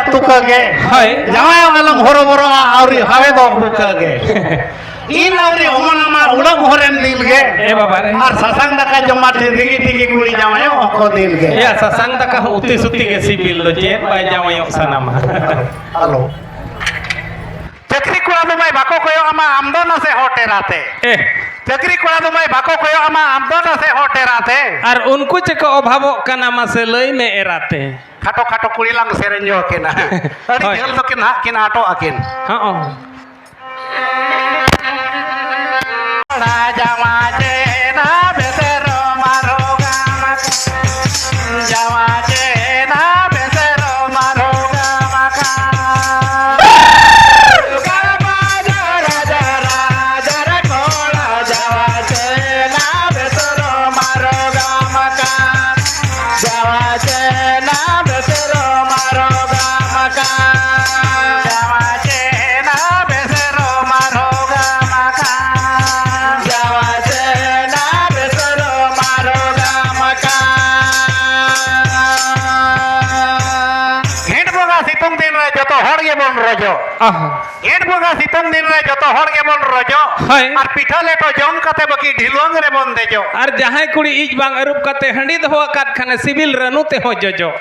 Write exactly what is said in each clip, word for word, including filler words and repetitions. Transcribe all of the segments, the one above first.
ᱛᱩᱠᱟᱹ ᱜᱮ᱾ ᱦᱳᱭ᱾ ᱡᱟᱶᱟᱭ ᱟᱞᱚᱢ ᱦᱚᱨᱚᱵᱚᱨᱚᱜᱼᱟ, ᱟᱹᱣᱨᱤ ᱦᱟᱣᱮᱫᱚᱜ ᱵᱩᱠᱟᱹ ᱜᱮ᱾ ᱤᱞ ᱟᱹᱣᱨᱤ ᱚᱢᱚᱱ ᱟᱢᱟ ᱩᱰᱟᱹᱜ ᱦᱚᱨᱮᱢ ᱫᱤᱞ ᱜᱮ᱾ ᱮ ᱵᱟᱵᱟ ᱨᱮ᱾ ᱟᱨ ᱥᱟᱥᱟᱝ ᱫᱟᱠᱟ ᱡᱚᱢᱟ ᱴᱷᱤᱠ ᱴᱷᱤᱠ ᱴᱷᱤᱠ ᱠᱩᱲᱤ ᱡᱟᱶᱟᱭᱚᱜ ᱦᱚᱸᱠᱚ ᱫᱤᱞ ᱜᱮ᱾ ᱮᱭᱟ, ᱥᱟᱥᱟᱝ ᱫᱟᱠᱟ ᱦᱚᱸ ᱩᱛᱤ ᱥᱩᱛᱤ ᱜᱮ ᱥᱤᱵᱤᱞ ᱫᱚ, ᱪᱮᱫ ᱵᱟᱭ ᱡᱟᱶᱟᱭᱚᱜ ᱥᱟᱱᱟᱢᱟ᱾ ᱦᱮᱞᱳ᱾ ᱪᱟᱹᱠᱨᱤ ᱠᱚᱲᱟ ᱫᱚ ᱢᱟᱹᱭ ᱵᱟᱠᱚ ᱠᱚᱭᱚᱜ ᱟᱢᱟ, ᱟᱢ ᱫᱚ ᱱᱟᱥᱮ ᱦᱚᱴᱮᱨᱟᱛᱮ᱾ ᱮ᱾ ᱪᱟᱹᱠᱨᱤ ᱠᱚᱲᱟ ᱫᱚ ᱢᱟᱹᱭ ᱵᱟᱠᱚ ᱠᱚᱭᱚᱜ ᱟᱢᱟ, ᱟᱢ ᱫᱚ ᱱᱟᱥᱮ ᱦᱚᱴᱮᱨᱟᱛᱮ᱾ ᱟᱨ ᱩᱱᱠᱩ ᱪᱮᱫ ᱠᱚ ᱚᱵᱷᱟᱵᱚᱜ ᱠᱟᱱᱟ ᱢᱟᱥᱮ ᱞᱟᱹᱭ ᱢᱮ ᱮᱨᱟᱛᱮ᱾ ᱠᱷᱟᱴᱚ ᱠᱷᱟᱴᱚ ᱠᱩᱲᱤ ᱞᱟᱝ ᱥᱮᱨᱮᱧ ᱧᱚᱜ ᱟᱹᱠᱤᱱᱟ᱾ ᱟᱹᱰᱤ ᱦᱳᱭ᱾ ᱡᱷᱟᱹᱞ ᱫᱚᱠᱤᱱ ᱦᱟᱸᱜ ᱠᱤᱱ ᱟᱴᱚᱜ ᱟᱹᱠᱤᱱ᱾ ᱦᱚᱸ᱾ ᱡᱟᱶᱟᱭ ᱪᱮᱱᱟ ᱵᱮᱥᱮᱨᱚᱢ ᱟᱨᱦᱚᱸ ᱜᱟᱢ ᱟᱠᱟᱱ᱾ ᱡᱟᱶᱟᱭ ᱪᱮᱱᱟ ᱵᱮᱥᱮᱨᱚᱢ ᱟᱨᱦᱚᱸ ᱜᱟᱢ ᱟᱠᱟᱱ᱾ ᱜᱟᱢᱟ ᱡᱟᱨᱟ ᱡᱟᱨᱟ ᱡᱟᱨᱟ ᱠᱚᱲᱟ ᱡᱟᱶᱟᱭ ᱪᱮᱱᱟ ᱵᱮᱥᱮᱨᱚᱢ ᱟᱨᱦᱚᱸ ᱜᱟᱢ ᱟᱠᱟᱱ᱾ ᱡᱟᱶᱟᱭ ᱪᱮᱱᱟ ᱵᱮᱥᱮᱨᱚᱢ ᱟᱨᱦᱚᱸ ᱜᱟᱢ ᱟᱠᱟᱱ᱾ ᱡᱟᱶᱟᱭ ᱪᱮᱱᱟ ᱵᱮᱥᱮᱨᱚᱢ ᱟᱨᱦᱚᱸ ᱜᱟᱢ ᱟᱠᱟᱱ᱾ ᱡᱟᱶᱟᱭ ᱪᱮᱱᱟ ᱵᱮᱥᱮᱨᱚᱢ ᱟᱨᱦᱚᱸ ᱜᱟᱢ ᱟᱠᱟᱱ᱾ ᱜᱷᱮᱸᱴ ᱵᱚᱸᱜᱟ ᱥᱤᱛᱩᱝ ᱫᱤᱱ ᱨᱮ ᱡᱚᱛᱚ ᱦᱚᱲ ᱜᱮᱵᱚᱱ ᱨᱚᱡᱚᱜ᱾ ᱟᱦᱟ᱾ ᱜᱷᱮᱸᱴ ᱵᱚᱸᱜᱟ ᱥᱤᱛᱩᱝ ᱫᱤᱱ ᱨᱮ ᱡᱚᱛᱚ ᱦᱚᱲ ᱜᱮᱵᱚᱱ ᱨᱚᱡᱚᱜ᱾ ᱦᱳᱭ᱾ ᱟᱨ ᱯᱤᱴᱷᱟᱹ ᱞᱮᱴᱚ ᱡᱚᱢ ᱠᱟᱛᱮ ᱵᱟᱹᱠᱤ ᱰᱷᱤᱞᱣᱟᱹᱝ ᱨᱮᱵᱚᱱ ᱫᱮᱡᱚᱜ᱾ ᱟᱨ ᱡᱟᱦᱟᱸᱭ ᱠᱩᱲᱤ ᱤᱡ ᱵᱟᱝ ᱟᱹᱨᱩᱵ ᱠᱟᱛᱮ ᱦᱟᱺᱰᱤ ᱫᱚᱦᱚ ᱟᱠᱟᱫ ᱠᱷᱟᱱᱮ ᱥᱤᱵᱤᱞ ᱨᱟᱹᱱᱩ ᱛᱮᱦᱚᱸ ᱡᱚᱡᱚᱜ᱾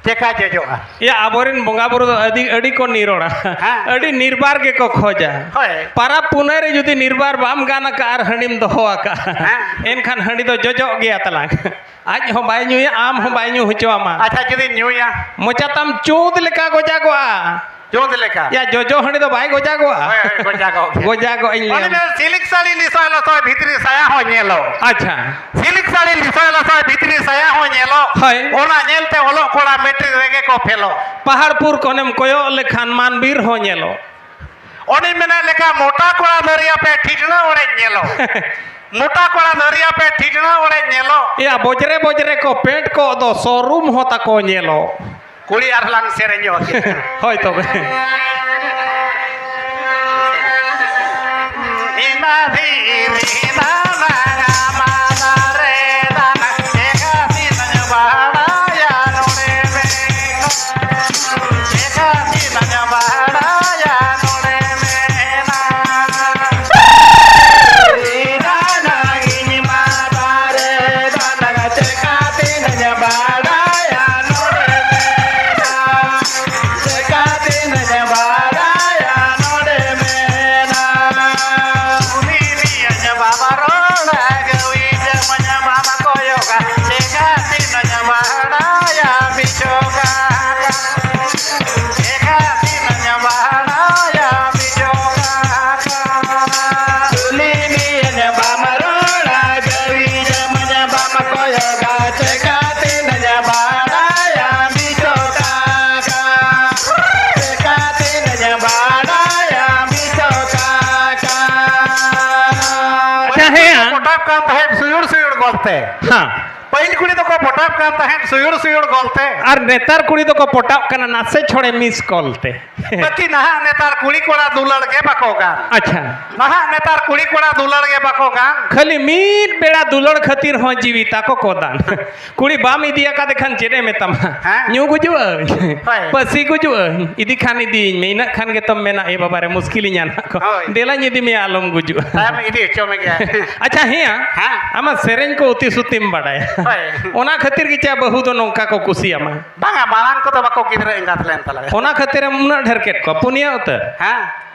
ᱪᱮᱠᱟ ᱡᱚᱡᱚᱜᱼᱟ? ᱮᱭᱟ, ᱟᱵᱚᱨᱮᱱ ᱵᱚᱸᱜᱟ ᱵᱩᱨᱩ ᱫᱚ ᱟᱹᱰᱤ, ᱟᱹᱰᱤ ᱠᱚ ᱱᱤᱨᱚᱲᱟ᱾ ᱦᱮᱸ᱾ ᱟᱹᱰᱤ ᱱᱤᱨᱵᱟᱨ ᱜᱮᱠᱚ ᱠᱷᱚᱡᱟ᱾ ᱦᱳᱭ᱾ ᱯᱟᱨᱟᱵᱽ ᱯᱩᱱᱟᱹᱭ ᱨᱮ ᱡᱩᱫᱤ ᱱᱤᱨᱵᱟᱨ ᱵᱟᱢ ᱜᱟᱱ ᱟᱠᱟᱫ ᱟᱨ ᱦᱟᱺᱰᱤᱢ ᱫᱚᱦᱚ ᱟᱠᱟᱫ, ᱦᱮᱸ᱾ ᱮᱱᱠᱷᱟᱱ ᱦᱟᱺᱰᱤ ᱫᱚ ᱡᱚᱡᱚᱜ ᱜᱮᱭᱟ ᱛᱟᱞᱟᱝ᱾ ᱟᱡ ᱦᱚᱸ ᱵᱟᱭ ᱧᱩᱭᱟ, ᱟᱢ ᱦᱚᱸ ᱵᱟᱭ ᱧᱩ ᱦᱚᱪᱚ ᱟᱢᱟ᱾ ᱟᱪᱪᱷᱟ, ᱡᱩᱫᱤ ᱧᱩᱭᱟ? ᱢᱚᱪᱟ ᱛᱟᱢ ᱪᱩᱸᱫ ᱞᱮᱠᱟ ᱜᱚᱡᱟᱜᱚᱜᱼᱟ᱾ ᱪᱩᱸᱫ ᱞᱮᱠᱟ? ᱭᱟ, ᱡᱚᱡᱚ ᱦᱟᱺᱰᱤ ᱫᱚ ᱵᱟᱭ ᱜᱚᱡᱟᱜᱚᱜᱼᱟ᱾ ᱦᱳᱭ, ᱦᱳᱭ, ᱜᱚᱡᱟᱜᱚᱜ ᱜᱮᱭᱟ᱾ ᱜᱚᱡᱟᱜᱚᱜ ᱤᱧ ᱞᱟᱹᱭ ᱩᱱᱤ ᱟᱢᱟ᱾ ᱢᱮᱱ, ᱥᱤᱞᱤᱠ ᱥᱟᱹᱲᱤ ᱞᱤᱥᱚᱭ ᱞᱚᱥᱚᱭ ᱵᱷᱤᱛᱨᱤ ᱥᱟᱭᱟ ᱦᱚᱸ ᱧᱮᱞᱚᱜ᱾ ᱟᱪᱪᱷᱟ᱾ ᱥᱤᱞᱤᱠ ᱥᱟᱹᱲᱤ ᱞᱤᱥᱚᱭ ᱞᱚᱥᱚᱭ ᱵᱷᱤᱛᱨᱤ ᱥᱟᱭᱟ ᱦᱚᱸ ᱧᱮᱞᱚᱜ᱾ ᱦᱳᱭ᱾ ᱚᱱᱟ ᱧᱮᱞᱛᱮ ᱚᱞᱚᱜ ᱠᱚᱲᱟ ᱢᱮᱴᱨᱤᱠ ᱨᱮᱜᱮ ᱠᱚ ᱯᱷᱮᱞᱚᱜ᱾ ᱯᱟᱦᱟᱲᱯᱩᱨ ᱠᱷᱚᱱᱮᱢ ᱠᱚᱭᱚᱜ ᱞᱮᱠᱷᱟᱱ ᱢᱟᱱᱵᱤᱨ ᱦᱚᱸ ᱧᱮᱞᱚᱜ᱾ ᱩᱱᱤ ᱢᱮᱱᱮᱫ ᱞᱮᱠᱟ, ᱢᱚᱴᱟ ᱠᱚᱲᱟ ᱫᱷᱟᱹᱨᱭᱟᱹ ᱯᱮ ᱴᱷᱤᱴᱬᱟᱹ ᱚᱲᱮᱡ ᱧᱮᱞᱚᱜ᱾ ᱢᱚᱴᱟ ᱠᱚᱲᱟ ᱫᱷᱟᱹᱨᱭᱟᱹ ᱯᱮ ᱴᱷᱤᱴᱬᱟᱹ ᱚᱲᱮᱡ ᱧᱮᱞᱚᱜ᱾ ᱮᱭᱟ, ᱵᱚᱡᱽᱨᱮ ᱵᱚᱡᱽᱨᱮ ᱠᱚ ᱯᱮᱱᱴ ᱠᱚᱜ ᱫᱚ, ᱥᱳᱨᱩᱢ ᱦᱚᱸ ᱛᱟᱠᱚ ᱧᱮᱞᱚᱜ᱾ ᱠᱩᱲᱤ ᱟᱨ ᱞᱟᱝ ᱥᱮᱨᱮᱧ ᱧᱚᱜ ᱟᱹᱠᱤᱱ᱾ ᱦᱳᱭ ᱛᱚᱵᱮ᱾ ᱤᱱᱟ ᱫᱷᱤᱨᱤ ᱱᱟᱞᱟᱝ ᱟᱢᱟ ᱫᱟᱨᱮ ᱫᱟᱱᱟ, ᱮᱜᱟ ᱥᱤᱱᱟᱹᱧ ᱵᱟᱲᱟᱭᱟ ᱱᱚᱰᱮ ᱢᱮ᱾ ᱠᱟᱱ ᱛᱟᱦᱮᱸᱫ ᱥᱩᱭᱩᱲ ᱥᱩᱭᱩᱲ ᱜᱚᱞᱛᱮ᱾ ᱦᱮᱸ᱾ ᱯᱟᱹᱦᱤᱞ ᱠᱩᱲᱤ ᱫᱚᱠᱚ ᱯᱚᱴᱟᱣ ᱠᱟᱱ ᱛᱟᱦᱮᱸᱫ ᱥᱩᱭᱩᱲ ᱥᱩᱭᱩᱲ ᱜᱚᱞᱛᱮ᱾ ᱟᱨ ᱱᱮᱛᱟᱨ ᱠᱩᱲᱤ ᱫᱚᱠᱚ ᱯᱚᱴᱟᱣ ᱠᱟᱱᱟ ᱱᱟᱥᱮ ᱪᱷᱚᱲᱮ ᱢᱤᱥ ᱠᱚᱞ ᱛᱮ᱾ ᱵᱟᱹᱠᱤ ᱱᱟᱦᱟᱜ ᱱᱮᱛᱟᱨ ᱠᱩᱲᱤ ᱠᱚᱲᱟ ᱫᱩᱞᱟᱹᱲ ᱜᱮ ᱵᱟᱠᱚ ᱜᱟᱱ᱾ ᱟᱪᱪᱷᱟ᱾ ᱱᱟᱦᱟᱜ ᱱᱮᱛᱟᱨ ᱠᱩᱲᱤ ᱠᱚᱲᱟ ᱫᱩᱞᱟᱹᱲ ᱜᱮ ᱵᱟᱠᱚ ᱜᱟᱱ᱾ ᱠᱷᱟᱹᱞᱤ ᱢᱤᱫ ᱵᱮᱲᱟ ᱫᱩᱞᱟᱹᱲ ᱠᱷᱟᱹᱛᱤᱨ ᱦᱚᱸ ᱡᱤᱣᱤ ᱛᱟᱠᱚ ᱠᱚ ᱫᱟᱱ᱾ ᱠᱩᱲᱤ ᱵᱟᱢ ᱤᱫᱤ ᱟᱠᱟᱫᱮ ᱠᱷᱟᱱ ᱪᱮᱫ ᱮ ᱢᱮᱛᱟᱢᱟ? ᱦᱮᱸ? ᱧᱩ ᱜᱩᱡᱩᱜ ᱟᱹᱧ᱾ ᱦᱳᱭ᱾ ᱯᱟᱹᱥᱤ ᱜᱩᱡᱩᱜ ᱟᱹᱧ᱾ ᱤᱫᱤ ᱠᱷᱟᱱ ᱤᱫᱤᱭᱤᱧ ᱢᱮ, ᱤᱱᱟᱹᱜ ᱠᱷᱟᱱ ᱜᱮᱛᱚᱢ ᱢᱮᱱᱟ, "ᱮ ᱵᱟᱵᱟ ᱨᱮ, ᱢᱩᱥᱠᱤᱞᱤᱧᱟ ᱱᱟᱦᱟᱜ ᱠᱚ᱾ ᱦᱳᱭ᱾ ᱫᱮᱞᱟᱧ ᱤᱫᱤ ᱢᱮᱭᱟ, ᱟᱞᱚᱢ ᱜᱩᱡᱩᱜᱼᱟ᱾" ᱛᱟᱭᱚᱢ ᱤᱫᱤ ᱦᱚᱪᱚ ᱢᱮᱜᱮᱭᱟ᱾ ᱟᱪᱪᱷᱟ, ᱦᱮᱸᱭᱟ, ᱦᱮᱸ᱾ ᱟᱢᱟᱜ ᱥᱮᱨᱮᱧ ᱠᱚ ᱩᱛᱤ ᱥᱩᱛᱤᱢ ᱵᱟᱰᱟᱭᱟ᱾ ᱦᱳᱭ᱾ ᱚᱱᱟ ᱠᱷᱟᱹᱛᱤᱨ ᱜᱮ ᱪᱮ ᱵᱟᱹᱦᱩ ᱫᱚ ᱱᱚᱝᱠᱟ ᱠᱚ ᱠᱩᱥᱤᱭᱟᱢᱟ? ᱵᱟᱝᱟ, ᱢᱟᱲᱟᱝ ᱠᱚᱫᱚ ᱵᱟᱠᱚ ᱜᱤᱫᱽᱨᱟᱹ ᱮᱸᱜᱟᱛ ᱞᱮᱱ ᱛᱟᱞᱮᱭᱟ᱾ ᱚᱱᱟ ᱠᱷᱟᱹᱛᱤᱨ ᱮᱢ ᱩᱱᱟᱹᱜ ᱰᱷᱮᱨ ᱠᱮᱫ ᱠᱚᱣᱟ, ᱯᱩᱱᱭᱟᱹ ᱩᱛᱟᱹᱨ᱾ ᱦᱮᱸ᱾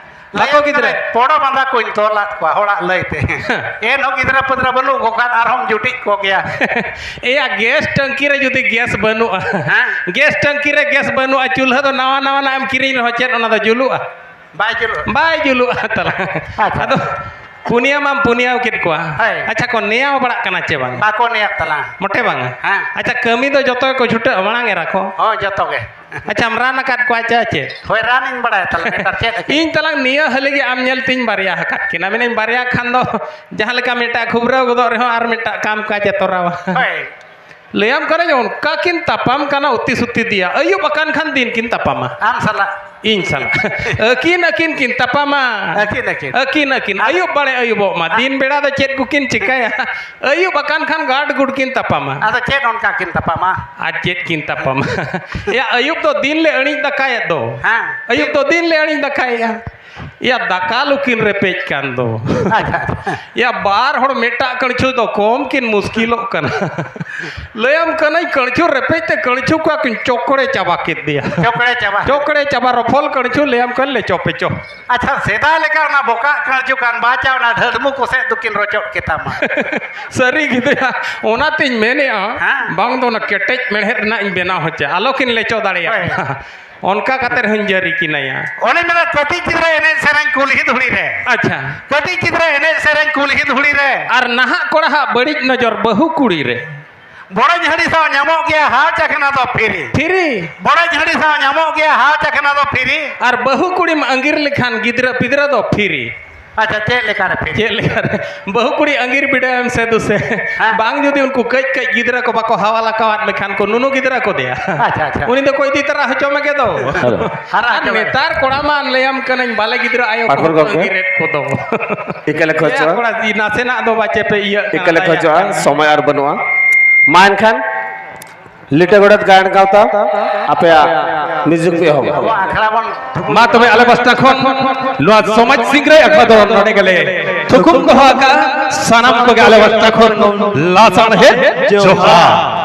ᱵᱟᱠᱚ ᱞᱟᱹᱭᱟᱢ ᱜᱤᱫᱽᱨᱟᱹ᱾ ᱠᱟᱹᱱᱟᱹᱧ, ᱯᱚᱲᱚ ᱵᱟᱸᱫᱟ ᱠᱚᱧ ᱛᱚᱞᱟᱫ ᱠᱚᱣᱟ ᱦᱚᱲᱟᱜ ᱞᱟᱹᱭᱛᱮ᱾ ᱮᱱᱦᱚᱸ ᱜᱤᱫᱽᱨᱟᱹ ᱯᱤᱫᱽᱨᱟᱹ ᱵᱟᱹᱱᱩᱜ ᱠᱚ ᱠᱷᱟᱱ ᱟᱨᱦᱚᱸᱢ ᱡᱩᱴᱤᱡ ᱠᱚᱜᱮᱭᱟ᱾ ᱮᱭᱟ, ᱜᱮᱥ ᱴᱟᱝᱠᱤ ᱨᱮ ᱡᱩᱫᱤ ᱜᱮᱥ ᱵᱟᱹᱱᱩᱜᱼᱟ, ᱦᱮᱸ᱾ ᱜᱮᱥ ᱴᱟᱝᱠᱤ ᱨᱮ ᱜᱮᱥ ᱵᱟᱹᱱᱩᱜᱼᱟ, ᱪᱩᱞᱦᱟᱹ ᱫᱚ ᱱᱟᱣᱟ ᱱᱟᱣᱟᱱᱟᱜ ᱮᱢ ᱠᱤᱨᱤᱧ ᱨᱮᱦᱚᱸ ᱪᱮᱫ ᱚᱱᱟ ᱫᱚ ᱡᱩᱞᱩᱜᱼᱟ? ᱵᱟᱭ ᱡᱩᱞᱩᱜᱼᱟ᱾ ᱵᱟᱭ ᱡᱩᱞᱩᱜᱼᱟ ᱛᱟᱞᱟ᱾ ᱟᱪᱪᱷᱟ᱾ ᱟᱫᱚ ᱯᱩᱱᱭᱟᱹ ᱢᱟᱢ ᱯᱩᱱᱭᱟᱹᱣ ᱠᱮᱫ ᱠᱚᱣᱟ᱾ ᱦᱳᱭ᱾ ᱟᱪᱪᱷᱟ, ᱠᱚ ᱱᱮᱭᱟᱣ ᱵᱟᱲᱟᱜ ᱠᱟᱱᱟ ᱪᱮ ᱵᱟᱝ? ᱵᱟᱠᱚ ᱱᱮᱭᱟᱜ ᱛᱟᱞᱟᱝ᱾ ᱢᱚᱴᱮ ᱵᱟᱝᱟ? ᱦᱮᱸ᱾ ᱟᱪᱪᱷᱟ, ᱠᱟᱹᱢᱤ ᱫᱚ ᱡᱚᱛᱚ ᱜᱮᱠᱚ ᱪᱷᱩᱴᱟᱹᱜᱼᱟ ᱢᱟᱲᱟᱝ ᱮᱨᱟ ᱠᱚ? ᱦᱳᱭ, ᱡᱚᱛᱚ ᱜᱮ᱾ ᱟᱪᱪᱷᱟᱢ ᱨᱟᱱ ᱟᱠᱟᱫ ᱠᱚᱣᱟ ᱪᱮ ᱪᱮᱫ? ᱦᱳᱭ, ᱨᱟᱱᱤᱧ ᱵᱟᱲᱟᱭᱟ ᱛᱟᱞᱟᱝ, ᱱᱮᱛᱟᱨ ᱪᱮᱫ ᱟᱹᱠᱤᱞ? ᱤᱧ ᱛᱟᱞᱟᱝ ᱱᱤᱭᱟᱹ ᱦᱟᱹᱞᱤ ᱜᱮ ᱟᱢ ᱧᱮᱞ ᱛᱤᱧ ᱵᱟᱨᱭᱟ ᱟᱠᱟᱫ ᱠᱤᱱᱟ᱾ ᱢᱮᱱᱟᱹᱧ ᱵᱟᱨᱭᱟ ᱠᱷᱟᱱ ᱫᱚ ᱡᱟᱦᱟᱸ ᱞᱮᱠᱟ ᱢᱤᱫᱴᱟᱜ ᱠᱷᱩᱵᱽᱨᱟᱹᱣ ᱜᱚᱫᱚᱜ ᱨᱮᱦᱚᱸ ᱟᱨ ᱢᱤᱫᱴᱟᱜ ᱠᱟᱢ ᱠᱟᱡᱽ ᱮ ᱛᱚᱨᱟᱣᱟ᱾ ᱦᱳᱭ᱾ ᱞᱟᱹᱭᱟᱢ ᱠᱟᱹᱱᱟᱹᱧ, ᱚᱱᱠᱟ ᱠᱤᱱ ᱛᱟᱯᱟᱢ ᱠᱟᱱᱟ ᱩᱛᱤ ᱥᱩᱛᱤ ᱫᱤᱭᱟ᱾ ᱟᱹᱭᱩᱵ ᱟᱠᱟᱱ ᱠᱷᱟᱱ ᱫᱤᱱ ᱠᱤᱱ ᱛᱟᱯᱟᱢᱟ᱾ ᱟᱢ ᱥᱟᱞᱟᱜ? ᱤᱧ ᱥᱟᱞᱟᱜ᱾ ᱟᱹᱠᱤᱱ ᱟᱹᱠᱤᱱ ᱠᱤᱱ ᱛᱟᱯᱟᱢᱟ᱾ ᱟᱹᱠᱤᱱ ᱟᱹᱠᱤᱱ᱾ ᱟᱹᱠᱤᱱ ᱟᱹᱠᱤᱱ᱾ ᱟᱨ ᱟᱹᱭᱩᱵ ᱵᱟᱲᱮ ᱟᱹᱭᱩᱵᱚᱜ ᱢᱟ᱾ ᱫᱤᱱ ᱵᱮᱲᱟ ᱫᱚ ᱪᱮᱫ ᱠᱚᱠᱤᱱ ᱪᱤᱠᱟᱹᱭᱟ? ᱟᱹᱭᱩᱵ ᱟᱠᱟᱱ ᱠᱷᱟᱱ ᱜᱟᱰ ᱜᱩᱰ ᱠᱤᱱ ᱛᱟᱯᱟᱢᱟ᱾ ᱟᱫᱚ ᱪᱮᱫ ᱚᱱᱠᱟ ᱠᱤᱱ ᱛᱟᱯᱟᱢᱟ? ᱟᱨ ᱪᱮᱫ ᱠᱤᱱ ᱛᱟᱯᱟᱢᱟ? ᱮᱭᱟ, ᱟᱹᱭᱩᱵ ᱫᱚ ᱫᱤᱱ ᱞᱮ ᱟᱹᱬᱤᱡ ᱫᱟᱠᱟᱭᱮᱫ ᱫᱚ᱾ ᱦᱮᱸ᱾ ᱟᱹᱭᱩᱵ ᱫᱚ ᱫᱤᱱ ᱞᱮ ᱟᱹᱬᱤᱡ ᱫᱟᱠᱟᱭᱮᱫᱼᱟ᱾ ᱭᱟ, ᱫᱟᱠᱟ ᱞᱩ ᱠᱤᱱ ᱨᱮᱯᱮᱡ ᱠᱟᱱ ᱫᱚ᱾ ᱟᱪᱪᱷᱟ, ᱟᱪᱪᱷᱟ᱾ ᱭᱟ, ᱵᱟᱨ ᱦᱚᱲ ᱢᱤᱫᱴᱟᱜ ᱠᱟᱹᱲᱪᱷᱩ ᱫᱚ ᱠᱚᱢ ᱠᱤᱱ ᱢᱩᱥᱠᱤᱞᱚᱜ ᱠᱟᱱᱟ᱾ ᱞᱟᱹᱭᱟᱢ ᱠᱟᱹᱱᱟᱹᱧ, ᱠᱟᱹᱲᱪᱷᱩ ᱨᱮᱯᱮᱡ ᱛᱮ ᱠᱟᱹᱲᱪᱷᱩ ᱠᱚ ᱠᱤᱱ ᱪᱚᱠᱲᱮ ᱪᱟᱵᱟ ᱠᱮᱫᱮᱭᱟ᱾ ᱪᱚᱠᱲᱮ ᱪᱟᱵᱟ᱾ ᱪᱚᱠᱲᱮ ᱪᱟᱵᱟ, ᱨᱚᱯᱷᱚᱞ ᱠᱟᱹᱲᱪᱷᱩ ᱞᱟᱹᱭᱟᱢ ᱠᱟᱱ ᱞᱮ ᱪᱚᱯᱮ ᱪᱚ᱾ ᱟᱪᱪᱷᱟ, ᱥᱮᱫᱟᱭ ᱞᱮᱠᱟ ᱚᱱᱟ ᱵᱚᱠᱟᱜ ᱠᱟᱹᱲᱪᱷᱩ ᱠᱟᱱ ᱵᱟᱪᱟ, ᱚᱱᱟ ᱰᱷᱟᱹᱰᱢᱩ ᱠᱚᱥᱮᱫ ᱫᱚᱠᱤᱱ ᱨᱚᱪᱚᱫ ᱠᱮᱛᱟᱢᱟ᱾ ᱥᱟᱹᱨᱤ ᱜᱮ ᱫᱚᱭᱟ, ᱚᱱᱟᱛᱤᱧ ᱢᱮᱱᱮᱫᱼᱟ, ᱦᱮᱸ᱾ ᱵᱟᱝ ᱫᱚ ᱚᱱᱟ ᱠᱮᱴᱮᱡ ᱢᱮᱲᱦᱮᱫ ᱨᱮᱱᱟᱜ ᱤᱧ ᱵᱮᱱᱟᱣ ᱦᱚᱪᱚᱭᱟ, ᱟᱞᱚ ᱠᱤᱱ ᱞᱮᱪᱚ ᱫᱟᱲᱮᱭᱟᱜ ᱦᱳᱭ᱾ ᱢᱟ᱾ ᱚᱱᱠᱟ ᱠᱟᱛᱮ ᱨᱮᱦᱚᱸᱧ ᱡᱟᱹᱨᱤ ᱠᱤᱱᱟᱭᱟ᱾ ᱚᱱᱮ ᱢᱮᱱᱟ, ᱠᱟᱹᱴᱤᱡ ᱜᱤᱫᱽᱨᱟᱹ ᱮᱱᱮᱡ ᱥᱮᱨᱮᱧ ᱠᱩᱞᱦᱤ ᱫᱷᱩᱲᱤ ᱨᱮ᱾ ᱟᱪᱪᱷᱟ᱾ ᱠᱟᱹᱴᱤᱡ ᱜᱤᱫᱽᱨᱟᱹ ᱮᱱᱮᱡ ᱥᱮᱨᱮᱧ ᱠᱩᱞᱦᱤ ᱫᱷᱩᱲᱤ ᱨᱮ᱾ ᱟᱨ ᱱᱟᱦᱟᱜ ᱠᱚᱲᱟ ᱦᱟᱜ ᱵᱟᱹᱲᱤᱡ ᱱᱚᱡᱚᱨ ᱵᱟᱹᱦᱩ ᱠᱩᱲᱤ ᱨᱮ᱾ ᱵᱚᱲᱚ ᱡᱷᱟᱹᱲᱤ ᱥᱟᱶ ᱧᱟᱢᱚᱜ ᱜᱮᱭᱟ ᱦᱟᱣ ᱪᱟᱠᱷᱱᱟ ᱫᱚ ᱯᱷᱤᱨᱤ᱾ ᱯᱷᱤᱨᱤ᱾ ᱵᱚᱲᱚ ᱡᱷᱟᱹᱲᱤ ᱥᱟᱶ ᱧᱟᱢᱚᱜ ᱜᱮᱭᱟ ᱦᱟᱣ ᱪᱟᱠᱷᱱᱟ ᱫᱚ ᱯᱷᱤᱨᱤ᱾ ᱟᱨ ᱵᱟᱹᱦᱩ ᱠᱩᱲᱤᱢ ᱟᱸᱜᱤᱨ ᱞᱮᱠᱷᱟᱱ ᱜᱤᱫᱽᱨᱟᱹ ᱯᱤᱫᱽᱨᱟᱹ ᱫᱚ ᱯᱷᱤᱨᱤ᱾ ᱟᱪᱪᱷᱟ, ᱪᱮᱫ ᱞᱮᱠᱟ ᱨᱮ ᱯᱷᱤᱨ? ᱪᱮᱫ ᱞᱮᱠᱟ ᱨᱮ? ᱵᱟᱹᱦᱩ ᱠᱩᱲᱤ ᱟᱸᱜᱤᱨ ᱵᱤᱰᱟᱹᱣ ᱮᱢ ᱥᱮ ᱫᱩᱥᱮ᱾ ᱦᱮᱸ᱾ ᱵᱟᱝ, ᱡᱩᱫᱤ ᱩᱱᱠᱩ ᱠᱟᱹᱡ ᱠᱟᱹᱡ ᱜᱤᱫᱽᱨᱟᱹ ᱠᱚ ᱵᱟᱠᱚ ᱦᱟᱣᱟᱞ ᱟᱠᱟᱣᱟᱫ ᱢᱮᱠᱷᱟᱱ ᱠᱚ ᱱᱩᱱᱩ ᱜᱤᱫᱽᱨᱟᱹ ᱠᱚ ᱫᱮᱭᱟ᱾ ᱟᱪᱪᱷᱟ, ᱟᱪᱪᱷᱟ᱾ ᱩᱱᱤ ᱫᱚ ᱠᱚ ᱤᱫᱤ ᱛᱟᱨᱟ ᱦᱚᱪᱚ ᱢᱮᱜᱮ ᱫᱚ᱾ ᱦᱮᱞᱳ᱾ ᱦᱟᱨᱟ ᱟᱨ ᱦᱚᱪᱚ ᱢᱮ᱾ ᱱᱮᱛᱟᱨ ᱠᱚᱲᱟ ᱢᱟ ᱞᱟᱹᱭᱟᱢ ᱠᱟᱹᱱᱟᱹᱧ, ᱵᱟᱞᱮ ᱜᱤᱫᱽᱨᱟᱹ ᱟᱭᱳ ᱯᱟᱠᱷᱩᱲ ᱠᱚ ᱜᱚᱢᱠᱮ᱾ ᱟᱸᱜᱤᱨᱮᱫ ᱠᱚᱫᱚ᱾ ᱤᱠᱟᱹᱞᱮ ᱮᱭᱟ ᱠᱷᱚᱡᱚᱜᱼᱟ᱾ ᱠᱚᱲᱟ, ᱱᱟᱥᱮᱱᱟᱜ ᱫᱚ ᱵᱟᱪᱮ ᱯᱮ ᱤᱭᱟᱹᱜ ᱠᱟᱱᱟ, ᱤᱠᱟᱹᱞᱮ ᱫᱟᱭᱟ ᱠᱷᱚᱡᱚᱜᱼᱟ, ᱠᱟᱱᱟ᱾ ᱥᱚᱢᱚᱭ ᱟᱨ ᱵᱟᱹᱱᱩᱜᱼᱟ᱾ ᱢᱟ ᱮᱱᱠᱷᱟᱱ ᱞᱤᱴᱟᱹ ᱜᱚᱰᱮᱛ ᱜᱟᱭᱟᱱ ᱜᱟᱶᱛᱟ, ᱟᱯᱮᱭᱟᱜ ᱢᱤᱭᱩᱡᱤᱠ ᱯᱮ ᱮᱦᱚᱵᱟ᱾ ᱟᱵᱚ ᱟᱠᱷᱲᱟ ᱵᱚᱱ ᱢᱟ ᱛᱚᱵᱮ ᱟᱞᱮ ᱯᱟᱥᱴᱟ ᱠᱷᱚᱱ ᱱᱚᱣᱟ ᱥᱚᱢᱟᱡᱽ ᱥᱤᱝᱨᱟᱹᱭ ᱟᱠᱷᱲᱟ ᱫᱚ ᱱᱚᱰᱮ ᱜᱮᱞᱮ ᱛᱷᱩᱠᱩᱢ ᱫᱚᱦᱚ ᱟᱠᱟᱫᱼᱟ᱾ ᱥᱟᱱᱟᱢ ᱠᱚᱜᱮ ᱟᱞᱮ ᱯᱟᱥᱴᱟ ᱠᱷᱚᱱ ᱞᱟᱥᱟᱲᱦᱮᱫ ᱡᱚᱦᱟᱨ᱾